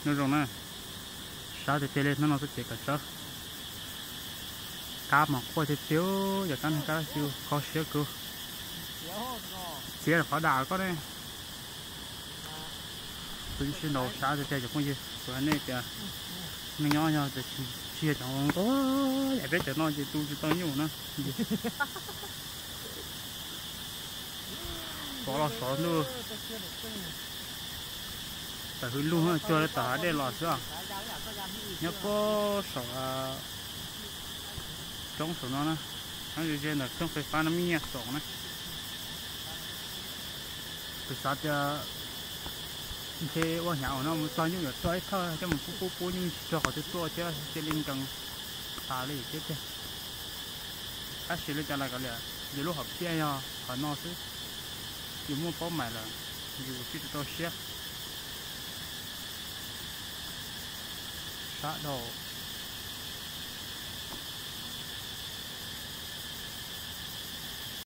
Nyob zoo na, sab tiag tiag li, hnub no xwb ces kawm tsawb. Kab mas quaj tiag tiag, yog kab neeg kab xyw kho siab kawg. Txiav rau qhov dam koj ne. Kuv sib ntaus sab tiag tiag cov phooj ywg, kuv hais nej tias neej nyob yog tias tsis yog cov nquag, yam peb cov no ces tu tsis tau nyuj na. Sov los sov ntuj, tawm hwv lug cuag li tawm hav dej los xwb. Nyob puag saum roob saum no na, nyob ze ze ntawm keeb fais fab no me nyiaj xoom na. Kuv xav tias ntshe ua hnyav ua no mus txog nyuj yuav tso ib thawj coj mus pub pub pub nyuj tsis tso qhov twg tuaj thiab cia li nkees tas li thiab tiag. Tab sis li cas los kav liam, yus lub hom phiaj yog qhov no xwb, yus muaj paub mais lawm, yus sib tau siab. Sab dhau.